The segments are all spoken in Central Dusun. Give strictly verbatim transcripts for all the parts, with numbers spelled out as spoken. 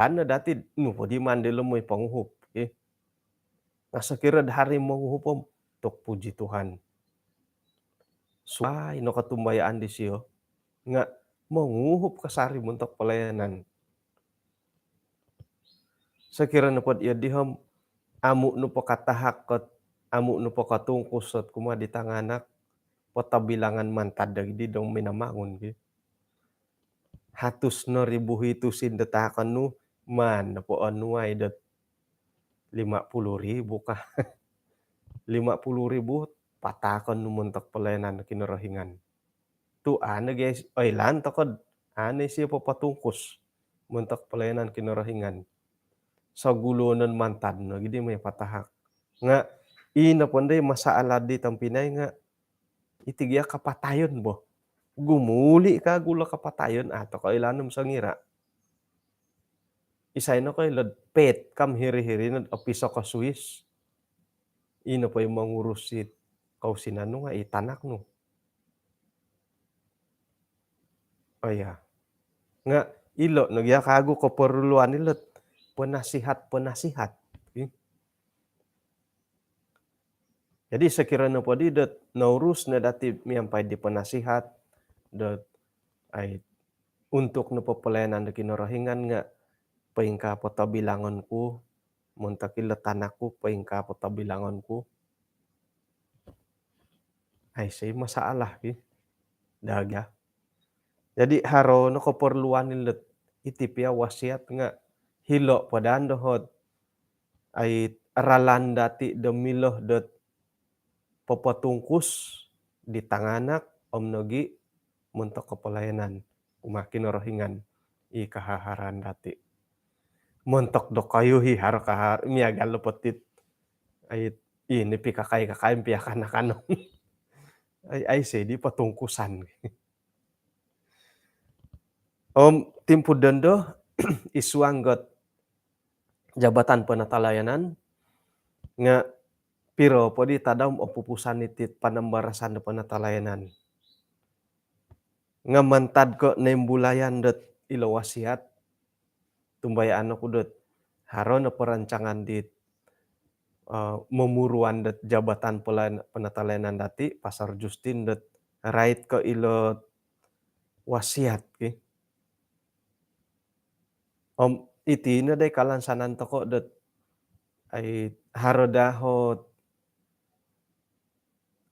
Ano dati nu po di mandi lo moi ponguhup, eh. Nga sokiro do haro monguhup om, tok puji Tuhan. Suai no kotumbayaan disio nga monguhup kasari montok pelayanan. Sokiro nopo do iyo di om amu nopo katahak kot, amu nopo kotungkus ot kumaa di tanganak, potobilangan mantad do di dong Minamangun ki. Hatus no ribu i tusin do tahakon nu, maan nopo onuai dot lima puluh ribu ka. Lima puluh ribu patahakon nu montok pelayanan Kinorohingan. Tu ano gi, oilaan toko do ano isio popotungkus montok pelayanan Kinorohingan. Soguluonon mantad no gi di moi patahak. Nga ino po ndo i masalah di tompinai nga iti gia kapatayon bo. Gumuli kagu lo kapatayon, ah, toko oilaan om songira. Isai no koilo do pet kam hiri-hiri no opiso ko Swiss. Ino po i mongurus it kousinan nu nga i tanak nu. Oh ya. Nga ilo no gia kagu keperluan ilo do penasihat-penasihat. Ih. Jadi sokiro nopo di dot nourus no dati miampai di penasihat dot ai untuk nopo pelayanan do Kinorohingan nga poingkaa po tobilangon ku, montok ilo tanak ku poingkaa po tobilangon ku. Aiso i masalah ki. Daga. Jadi haro no keperluan ilo dot iti pia wasiat nga hilo po daa doho dot ai ralan dati do milo dot popotungkus di tanganak om nogi montok ko pelayanan kumaa Kinorohingan i kahaharan dati. Montok dokoyu i haro kahar-, miagal lo po tit. Ai, ini pi kakai-kakai pia kanak-kanak. Ai, aiso di potungkusan. Om timpu dondo id suang dot Jabatan Penatalayanan nga piro po di tadau om opupusan iti panambarasan do penatalayanan. Nga mantad ko noimbulayan dot ilo wasiat, tumbayaan oku dot haro no perancangan dit, eh, momuruan dot Jabatan Pelayan-, Penatalayanan dati, Pastor Justin, dot rait ko ilo wasiat ki. Om iti no dai kalansanan toko dot ai haro daa ot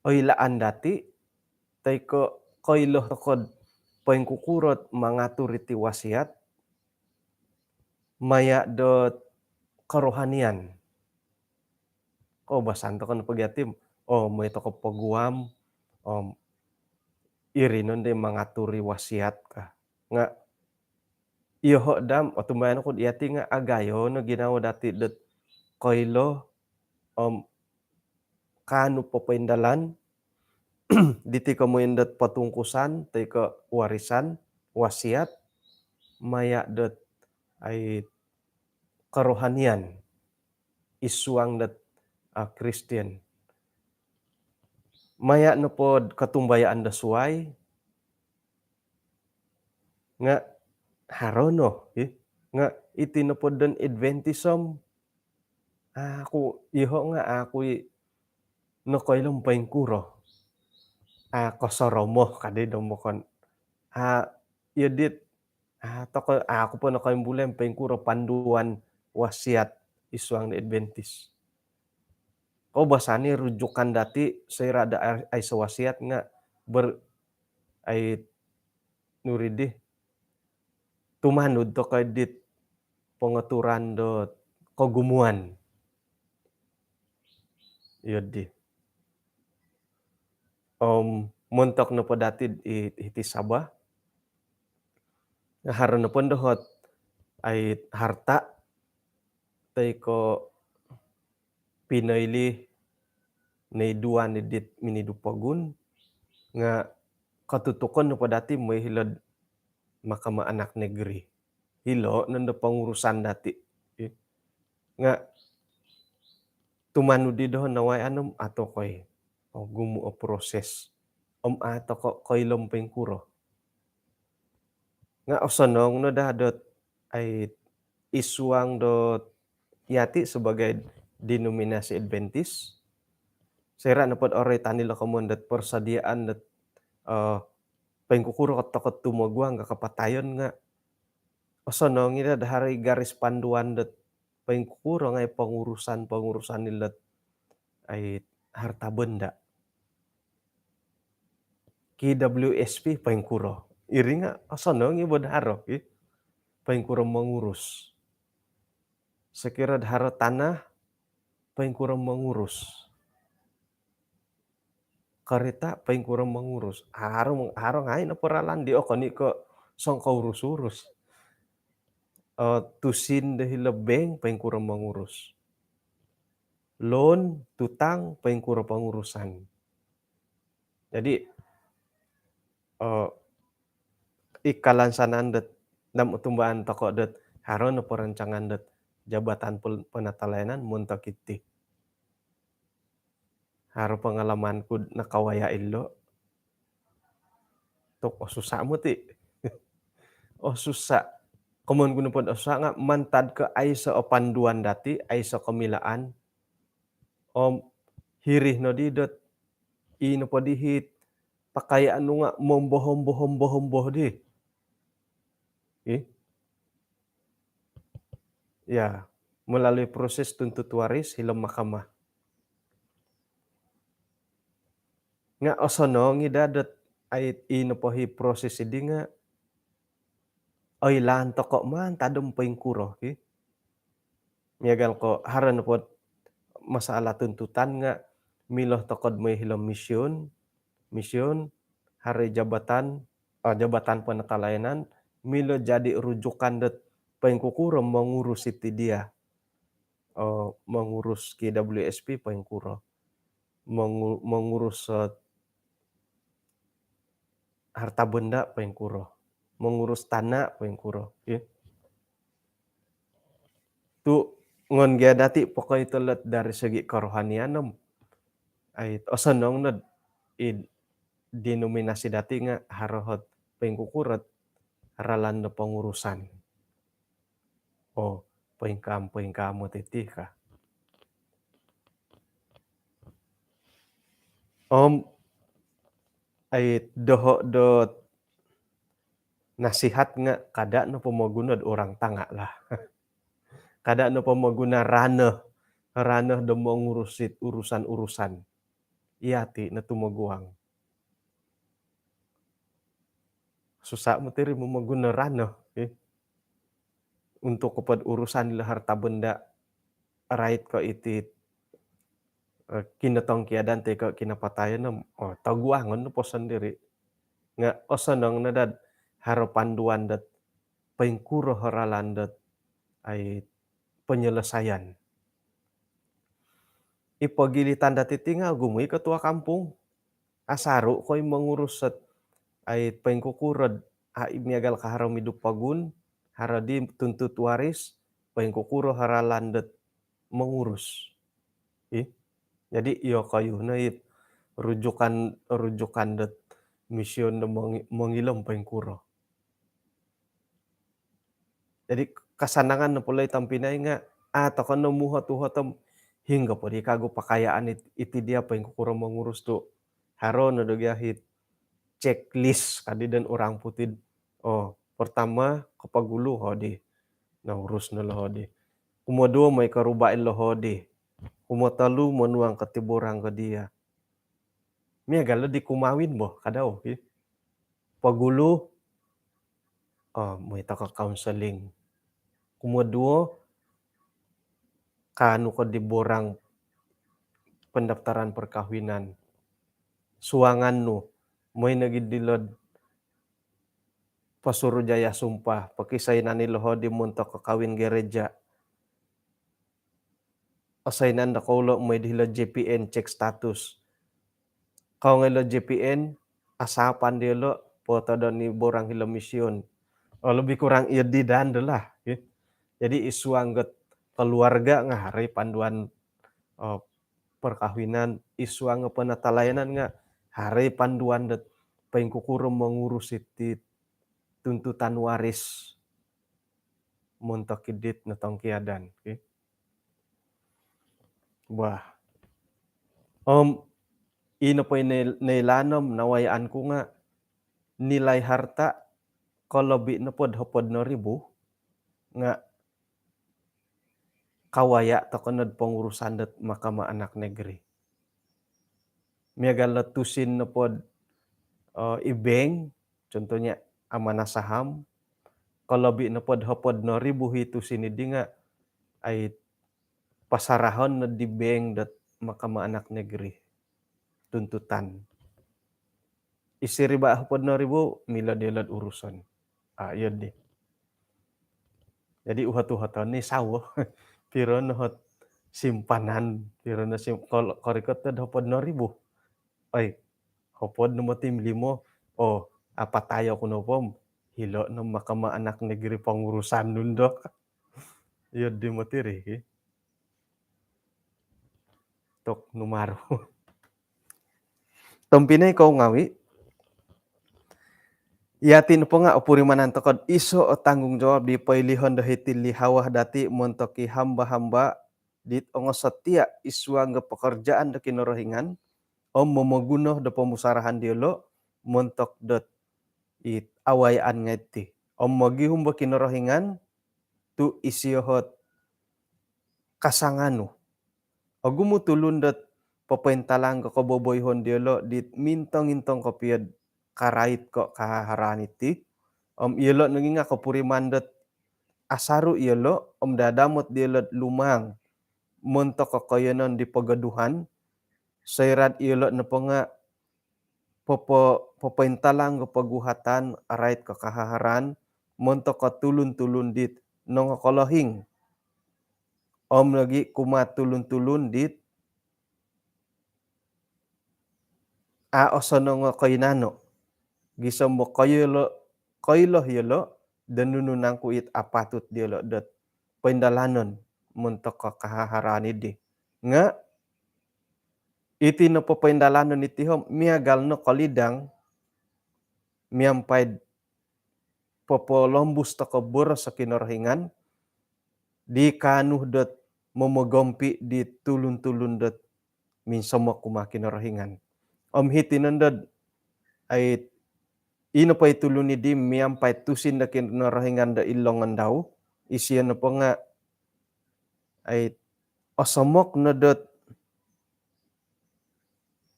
oilaan dati, toi ko koilo toko do poingkukuro ot mangatur iti wasiat maya dot kerohanian. Koubasan toko no pogi ati om, oh, moi toko peguam, om iri no ndo i mangatur i wasiat ka. Nga iyoho daa om otumbayaan oku do iti nga agayo no ginawo dati dot koilo om kaanu popoindalan diti komoyon dot potungkusan toi ko warisan wasiat maya dot ai kerohanian id suang dot, ah, Kristian. Maya nopo do kotumbayaan do suai nga haro no, eh. Nga iti nopo don Adventist om, aku, iyoho nga aku i nokoilo om poingkuro. Ah, kosoromo kadi do mokon. Ah, iyo dit, ah, toko, aku po nokoimbulai om poingkuro panduan wasiat id suang do Adventist. Koubasan i rujukan dati soira do ai-, aiso wasiat nga ber-, ai nuri di tumanud toko dit pengaturan dot kogumuan. Iyo di. Om montok nopo dati i-, hiti Sabah, haro nopo ndo ot ai harta toi ko pinoilih noiduan i dit minidu pogun nga kotutukon nopo dati moi hilo'd Mahkamah Anak Negeri. Hilo nondo pengurusan dati. Nga tumanud i doho nawayaan om atau koi, oh, ogumu o proses. Om atau ko-, koilo om poingkuro. Nga osonong no daa dot ai id suang dot yati sebagai denominasi Adventist, soira nopo dot oroitan ilo komoyon dot persediaan dot, eh, poingkukuro ko tokou tumoguang do kapatayon nga osonong i daa do haro i garis panduan dot poingkukuro ngai pongurusan-pongurusan ilo dot ai harta benda. K W S P poingkuro. Iri nga osonong i bo do haro i poingkuro mongurus. Sokiro do haro tanah, poingkuro mongurus. Karita, poingkuro mongurus. Haro, haro ngai no po ralan di, okon i ko songkourus-urus. Eh, tusin do hilo bank, poingkuro mongurus. Loan, tutang, poingkuro pongurusan. Jadi, eh, i kalansanan dot, om otumbaan tokou dot haro no perancangan dot Jabatan Pel-, Penatalayanan montok iti. Haro pengalaman ku nakawaya ilo. Tu osusa moti. Osusa. Komoyon ku nopo dot osusa nga mantad ko aiso o panduan dati, aiso komilaan. Om hiri nodi dot i nopo diti pakayaan nu nga mombohomboh-homboh-homboh di. Ih. Ya, melalui proses tuntut waris hilo mahkamah. Nga osonong i daa dot ai i nopo i proses dii nga oilaan tokou mantad om poingkuro ki. Miagal ko haro nopo dot masalah tuntutan nga milo tokou do mooi hilo mission, mission, haro i jabatan, eh, Jabatan Penatalayanan, milo jadi rujukan dot poingkukuro mongurus iti dia. Eh, mongurus K W S P poingkuro. Mongu-, mongurus, eh, harta benda poingkuro. Mongurus tanah poingkuro. Ya. Tu ngon gia dati pokoi tolot dari segi kerohanian om. Ai, osonong no id denominasi dati nga haro ot poingkukuro ot ralan do pongurusan. Oh, poingkaa, poingkaa moti ti ka. Om, ai, doho dot nasihat nga kada no pomoguno do orang tanga lah. Kada no pomoguno ranah, ranah do mongurus it urusan-urusan. Yati no tumoguang. Susah moti ri momoguno ranah, eh. Untuk kopod urusan ilo harta benda, rait ko iti, eh, kinotongkiadan toi ko kinapatayan, oh, toguangon no po sondiri. Nga osonong no daa do haro panduan dot poingkuro o ralan dot ai penyelesaian. I pogilitan dati ti nga ogumu i ketua kampung. Asaru ko i mongurus ot ai poingkukuro ot ai miagal ko haro om idup pogun, haro di tuntut waris, poingkukuro o ralan dot mongurus. Ih. Jadi iyokoyu no it rujukan, rujukan dot mission do mongi-, mongilo om poingkuro. Jadi kasanangan no po ilo i tompinai nga, ah, tokou no muhot-uhot om hinggo po di kagu pakayaan it-, iti dia poingkukuro mongurus tu. Haro no do gia it checklist kadi dan orang putih. Oh, pertama kopogulu ho di. Naurus no lo ho di. Kumoduo mooi koruba ilo ho di. Kumotolu monuang ko ti borang ko dia. Miagal lo di kumawin bo, kada, oh, ki. Pogulu, oh, mooi tokou counseling. Kumoduo, kaanu ko di borang pendaftaran perkahwinan. Suangan nu, mooi nogi dilo do Pesuruhjaya Sumpah, pokisoinan ilo ho di montok kakawin gereja. Osoinan dokoyu lo mooi di hilo J P N, cek status. Kaanu ilo J P N, asapan diolo, potodon i borang hilo mission. Oh, lebih kurang iyo di dan do lah, ya. Jadi id suang dot keluarga nga haro i panduan, oh, perkahwinan, id suang dot penatalayanan nga haro i panduan dot poingkukuro mongurus iti tuntutan waris. montok id dit notongkiadan. Okey. Bah. Om ino po i nei-, neilaan om nawayaan ku nga nilai harta kolobi nopo'd hopod noribu nga kawaya toko nod pongurusan dot Mahkamah Anak Negeri. Miagal no tusin nopo'd, eh, i bank, contohnya Amanah Saham, kolobi nopo'd hopod noribu i tusin iddi nga, ai, pasarahon no di bank dot Mahkamah Anak Negeri tuntutan. Isi riba hopod noribu, milo diolo'd uruson. Ah, iyo di. Jadi, uhat-uhatan ni sawo. Piro no hot simpanan, piro no sim-, kol-, korikot nod hopod noribu. Oi, hopod no moti om limo. Oh, apatai oku nopo om hilo no Mahkamah Anak Negeri pongurusan nu ndo. Iyo di moti ri, ki. Tok numaru. Tompinai kou ngawi. Yati nopo nga opurimanan toko'd iso o tanggungjawab di poilihon do hiti lihawa dati montok i hamba-hamba dit ongosotia id suang do pokorjaan do Kinorohingan om momoguno do pomusarahan diolo montok dot it awayaan ngai ti. Om mogihum bo Kinorohingan tu isio hot kasanganu. Ogumu tulun dot popointalang ko koboboyoon diolo dit mintong-intong kopio'd karait ko kahaharaan iti. Om iolo nogi nga kopuriman dot asaru iolo om dadamot diolo'd lumang montok kokoyonon di pogoduhan. Soira'd iolo nopo nga popo-, popointalang ko poguhatan arait ko kahaharaan montok ko tulun-tulun dit nongokolohing. Om nogi kumaa tulun-tulun dit a osonong o koinano. Gisom bo koilo, koilo iolo do nunu nangku it apatut diolo dot poindalanon montok ko kahaharaan idi. Nga iti nopo poindalanon iti om miagal no kolidang miampai'd popolombus toko boros o Kinorohingan di kaanu dot momogompi di tulun-tulun dot minsomok kumaa Kinorohingan. Om hiti nondo'd ai, ino po i tulun idi miampai tusin do Kinorohingan do id longon dau, isio nopo nga ai osomok no dot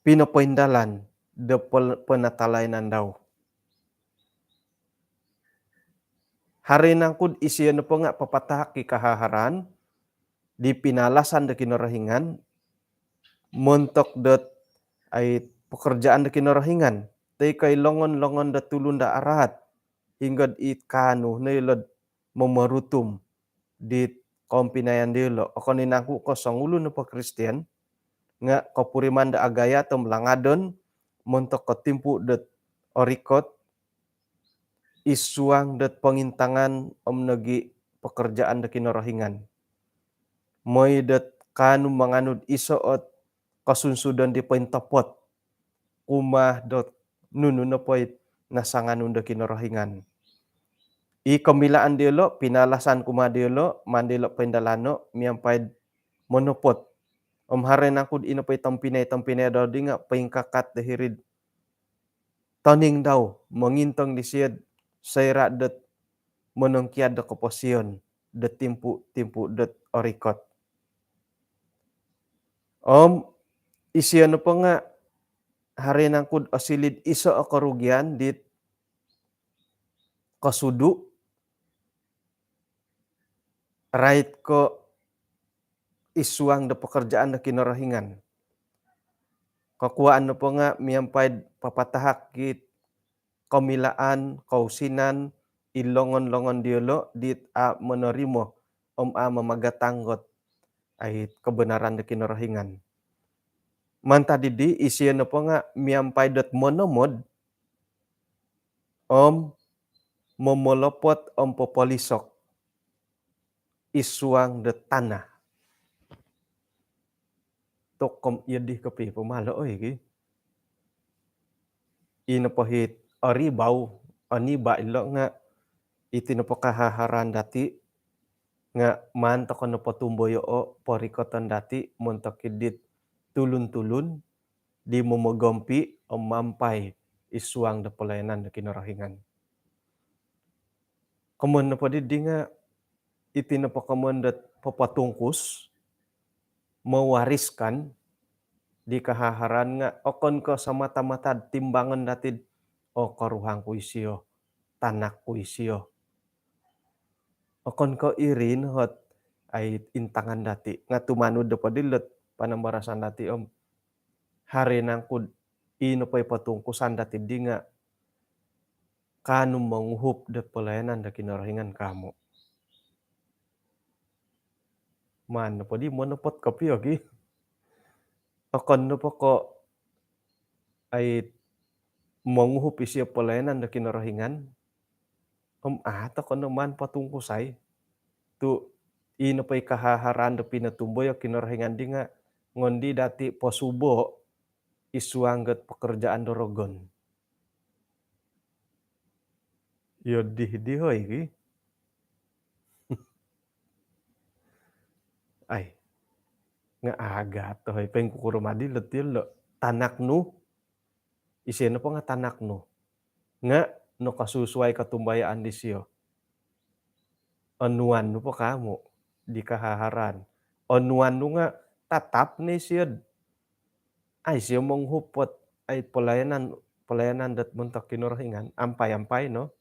pinopoindalan do pel-, penatalayanan dau. Haro i nangku'd isio nopo nga papatahak i kahaharaan di pinalasan do Kinorohingan montok dot ai pekerjaan do Kinorohingan. Toi ko i longon-longon do tulun do araat, hinggo'd i kaanu no ilo'd momorutum di koompinayan diolo. Okon i nangku ko songulun nopo Kristian nga kopuriman do agayat om langadon montok ko timpu dot orikot id suang dot pongintangan om nogi pekerjaan do Kinorohingan. Moi dot kaanu manganud iso ot kosunsudon di pointopot kumaa dot nunu nopo i nasanganun do Kinorohingan. I komilaan diolo pinalasan kumaa diolo, maan diolo poindalano miampai'd monopot. Om haro i nangku'd ino po i tompinai-tompinai dau di nga poingkakat do hiri'd toning dau mongintong disio'd soira dot monongkiad do koposion do timpu-timpu dot orikot. Om isio nopo nga haro i nangku'd osiliu'd iso o korugian dit kosudu, rait ko id suang do pekerjaan do Kinorohingan. Kokuaan nopo nga miampai'd papatahak it komilaan, kousinan, i longon-longon diolo dit a monorimo om a mamagatang dot ai kebenaran do Kinorohingan. Mantad didi, isio nopo nga miampai dot monomod om momolopot om popolisok id suang do tanah. Tokom iyo di kopi pemalo oi ki. Ino po hit oribau, oniba ilo nga iti nopo kahaharaan dati Nga' maan toko' nopo tumboyoo' porikoton dati' montok id dit tulun-tulun di momogompi' om mampai id suang do pelayanan do Kinorohingan. Komoyon nopo diddi nga' iti nopo komoyon dot popotungkus, mewariskan di kahaharaan nga' okon ko' semata-mata timbangon dati'd, "Oh, koruhang ku isio, tanak ku isio." Okon ko' iri no ot ai intangan dati', nga' tumanud nopo dilo' ot panambarasan dati' om, haro nangku'd ii nopo i potungkusan dati'ddi nga' kaanu monguhup do pelayanan do Kinorohingan ka amu'. Maan nopo di monopot kopio gi. Okon nopo ko' ai monguhup isio pelayanan do Kinorohingan om a' toko' no maan potungkusai. Tu' ii nopo i kahaharaan do pinotumboyo' Kinorohingan di nga' ngondi dati' posubo' id suang dot pekerjaan do rogon. Iyo dih, dih, oi, ki. Ai. Nga' agat, oi, poingkukuro ma dilo' ti lo'. Tanak nu. Isio nopo nga' tanak nu. Nga' nokosusuai kotumbayaan disio. Onuan nu po ka amu' di kahaharaan. Onuan nu nga' tatap no isio'd ai isio monguhup ot ai pelayanan, pelayanan dot montok Kinorohingan. Ampai-ampai no.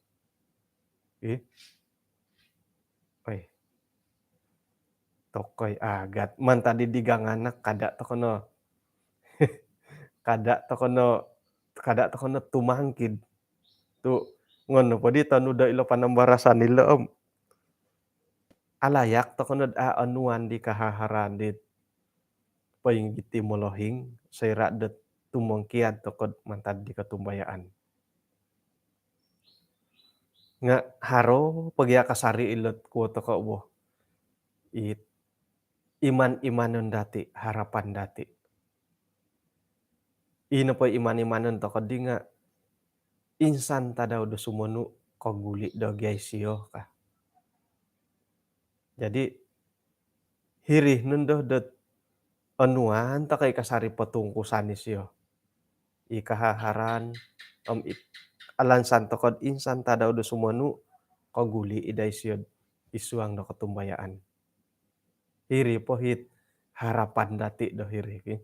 Ih. Oi. Tokoi agat. Mantad di ganganak kada' toko' no. Kada' toko' no, kada' toko' no tumangkid. Tu' ngono po di tonu do ilo panambarasan ilo om, alayak toko' nod a' onuan di kahaharaan dit poinggiti molohing soira' dot tumongkiad toko'd mantad di kotumbayaan. Nga' haro po gia kasari' ilo't kuo toko' bo, it iman-imanon dati', harapan dati'. Ii nopo iman-imanon toko'ddi nga' insan tadau do sumonu' koguli' do gia isio ka. Jadi hiri nondo dot onuan toko' i kasari potungkusan isio, i kahaharaan om i alansan toko'd insan tadau do sumonu' koguli' i daa isio'd id suang do kotumbayaan. Iri po it harapan dati' do hiri ki.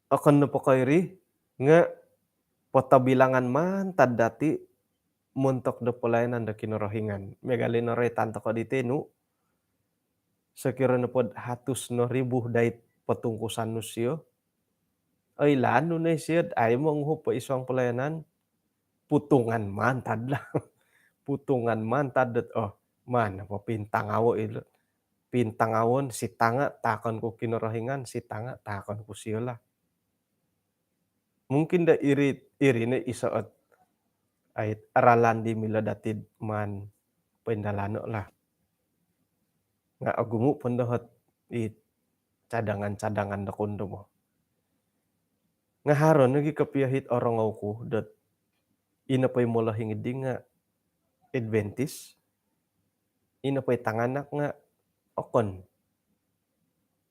Okon nopo ko' iri nga' potobilangan mantad dati' montok do pelayanan do Kinorohingan. Miagal i noroitan toko' di tinu, sokiro nopod hatus no ribu dait potungkusan nu sio, oilaan nu no isio'd ai monguhup po id suang pelayanan, putungan mantad lah. Putungan mantad dot, oh, maan po pintangawo' ilo'. Pintangawon, sitanga' taakon ku Kinorohingan, sitanga' taakon ku sio lah. Mungkin do iri, iri no iso ot ai ralan di milo dati'd maan poindalano' lah. Nga' ogumu' pondo ot i cadangan-cadangan do kondo mo. Nga' haro nogi' kopio it orongou ku dot ii nopo i molohing iddi nga' Adventist, ii nopo i tanganak nga' okon.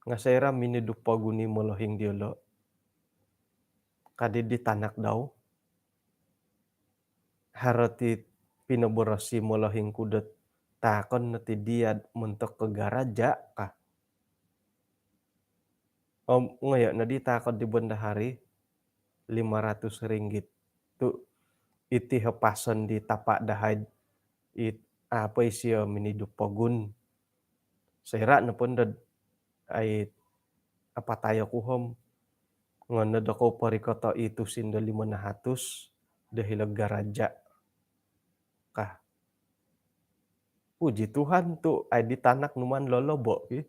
Nga' soira' minidu pogun i molohing diyolo', kadi di tanak dau, haro ti pinoboros i molohing ku dot taakon no ti diya'd montok ko garaja' ka. Om ngoyo' noddi taakon di bendahari lima ratus ringgit. Tu' iti hapason di tapa' dahai'd it a' po isio minidu pogun. Soira' nopo ndo'd ai apatayo ku om ngono' dokou porikoto' i tusin do limo nahatus do hilo'd garaja' ka. Puji Tuhan tu' ai di tanak nu maan lolobo' ki.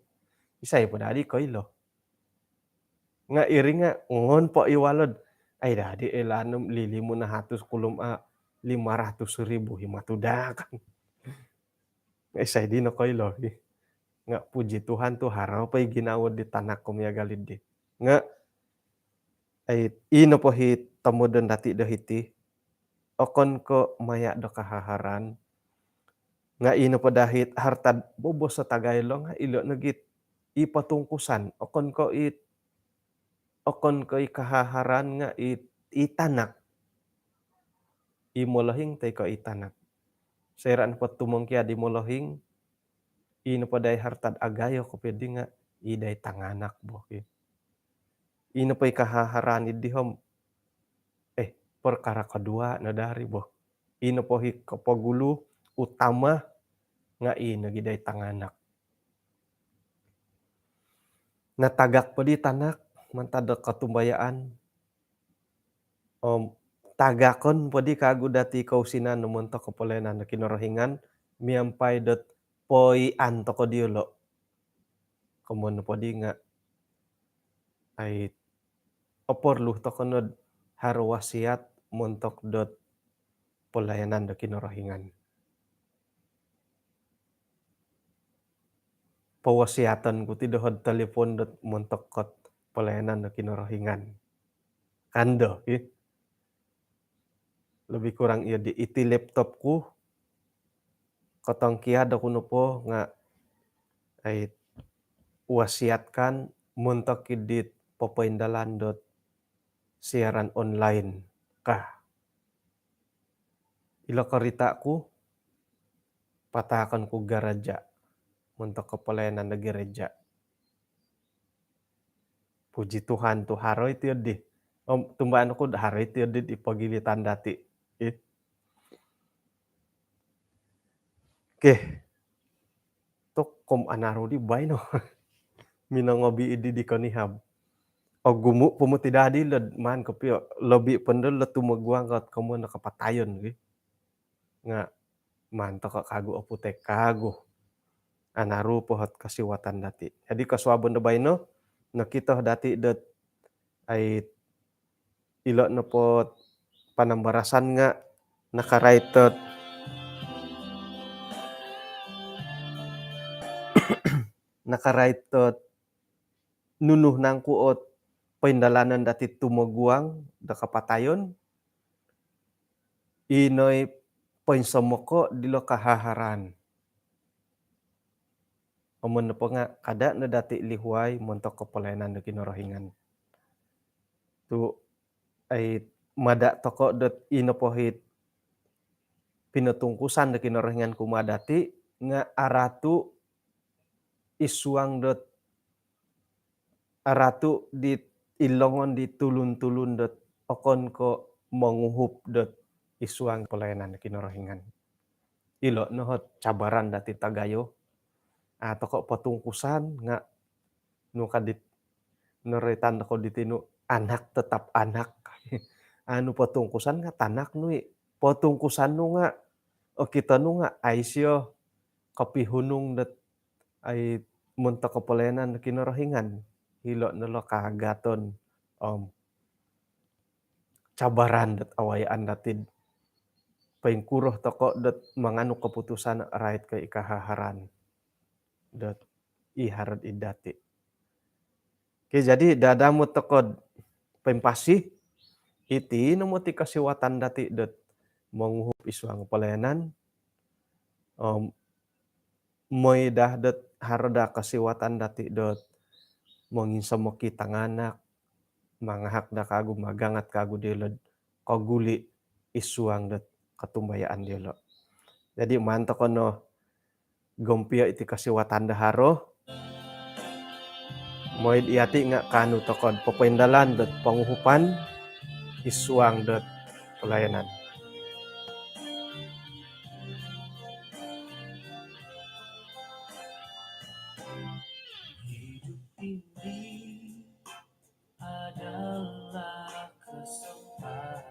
Isai po dadi koilo. Nga' iri nga' ngoon po i walod, ai dadi oilaan om lilimo nahatus kulom a' lima ratus ribu i matudakan. Nga' isai di nokoilo ki. Nga' puji Tuhan tu' haro po i ginawo di tanak ku miagal iddi. Nga' ai ii nopo i tomodon dati' do hiti, okon ko' maya' do kahaharaan, Nga' ino po dahit harta'd bobos o tagayo lo nga' ilo' nogi't i potungkusan, okon ko' i, okon ko' i kahaharan nga' i, i tanak. I molohing toi ko' i tanak. Soira' nopo tumongkiad i molohing, ino po dai harta'd agayo kopio di nga' i dai tanganak bo ki. Ino po i kahaharan iddi om, eh, perkara kedua no dari bo. Ino po i kopogulu utama nga' i nogi dai tanganak. Natagak po di tanak mantad do kotumbayaan. Om tagakon po di kagu dati kousinan no montok kopolayanan do Kinorohingan miampai dot poian toko diolo'. Komoyon nopo di nga' ai oporlu toko nod haro wasiat montok dot polayanan do Kinorohingan. Powasiatan ku ti doho'd talipon dot montok kot polayanan do Kinorohingan. Kando, ih. Lebih kurang iyo di iti laptop ku, kotongkiad oku nopo nga' ai wasiatkan montok idit popoindalan dot siaran online kah. Ilo korita' ku, pataakon ku gereja, montok kopolayanan do gereja. Puji Tuhan tu haro iti oddi. Om tumbaan oku haro iti oddi i pogilitan dati. Ih. Okey. Tok kom anaru di baino. Minongobi iddi di konihab. Ogumu' po moti dadi lod maan kopio lobi pondo lo tumoguang kot komoyon do kapatayon gi. Nga' maan toko kagu oputek kagu. Anaru po hot kosiwatan dati. Jadi kosuabon do baino nokito dati dot ai ilo' nopo't panambarasan nga' nakarait dot nakarait dot nunu nangku ot poindalanon dati tumoguang do kapatayon, ino i poinsomoko' dilo kahaharan. Amun nopo nga' kada' no dati lihuai montok kopolayanan do Kinorohingan. Tu' ai mada' toko' dot ino po hit pinotungkusan do Kinorohingan kumaa dati nga' aratu' i suang dot aratu' dit ilongon di tulun-tulun dot okon ko' monguhup dot i suang polayanan do Kinorohingan. Ilo' no hot cabaran dati tagayo. A' toko' potungkusan nga' nu kadit noroitan toko' di tinu anak tetap anak. Anu potungkusan nga' tanak nu i'. Potungkusan nu nga' okito nu nga' ai sio kopihunung dot ai montok kopolayanan do Kinorohingan. Ilo' no lo kaagaton om cabaran dot awayaan dati'd poingkuro toko' dot manganu koputusan rait ko' i kahaharan dot i haro'd id dati'. Okey, jadi dadamot toko'd poimpasi, iti no moti kosiwatan dati' dot monguhup i suang polayanan om moi daa dot haro daa kosiwatan dati' dot monginsomok i tanganak, mangahak daa kagu, magangat kagu diyolo'd koguli' i suang dot kotumbayaan diyolo'. Jadi maan toko' no gompio' iti kosiwatan do haro. Moi'd iyati' nga' kaanu toko'd popoindalan dot ponguhupan i suang dot polayanan. Hidup ini adalah kesempatan.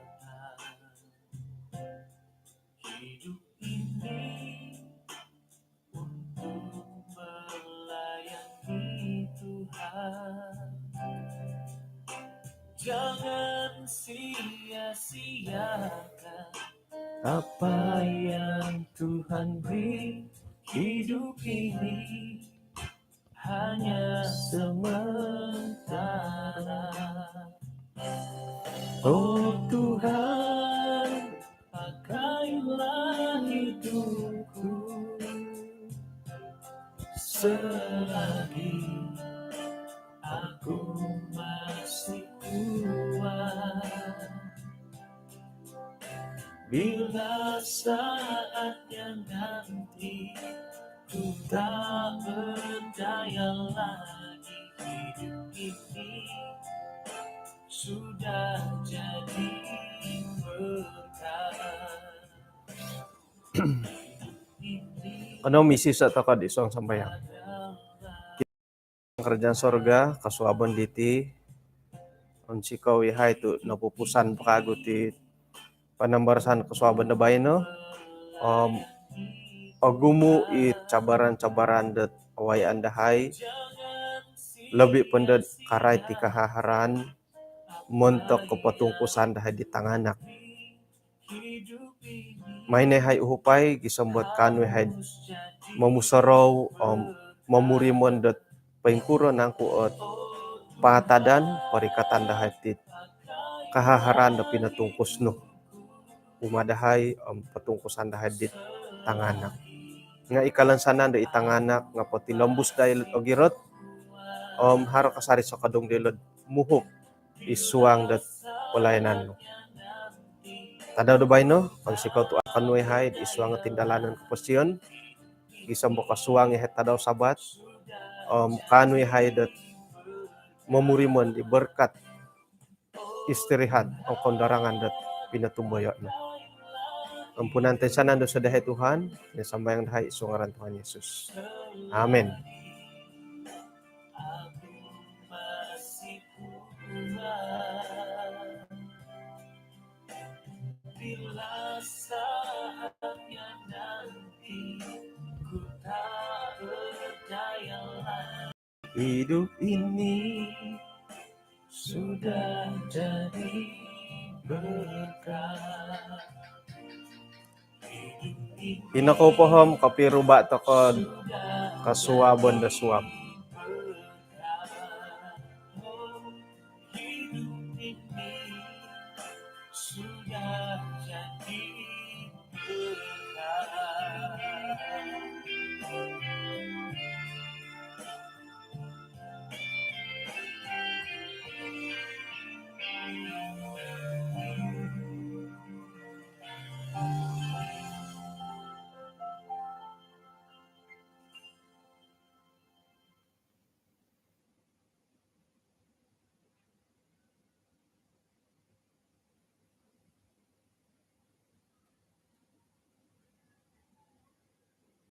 Hidup ini untuk melayani Tuhan. Jangan sia-siakan apa yang Tuhan beri. Hidup ini hanya sementara. Oh Tuhan, pakailah hidupku Selagi aku masih kuat, bila saatnya nanti ku tak berdaya lagi, hidup ini sudah jadi berkat. Kanou misiso' toko' id suang sambayang. Kerajaan sorga, kosuabon diti, onsikou iyahai tu' nopupusan po kagu ti panambarasan kosuabon do baino. Om ogumu' i cabaran-cabaran dot awayaan dahai, lobi' po ndo dot karait i kahaharaan montok kopotungkusan dahai di tanganak. Mai no iyahai uhupai gisom dot kaanu iyahai momusorou om momurimon dot poingkuro nangku ot paatadan porikatan dahai ti kahaharaan do pinotungkus nu kumaa dahai om potungkusan dahai dit tanganak. Nga' i kalansanan do i tanganak nga' potilombus dahai dot ogirot om haro kasari sokodung dilo'd muhup id suang dot palayanan nu. Tadau do baino, onsikou tu' akaanu iyahai id suang o tindalanon koposion gisom do kosuang iyahai tadau Sabat om kaanu iyahai dot momurimon di berkat istirahat om koundarangan dot pinotumboyo' nu. Ampunan toinsanan dosa dahai Tuhan, ino sambayang dahai id suang ngaran Tuhan Yesus. Amin. Hidup ini sudah jadi berkat. Ino kou po om kopiruba' toko'd kosuabon do suab.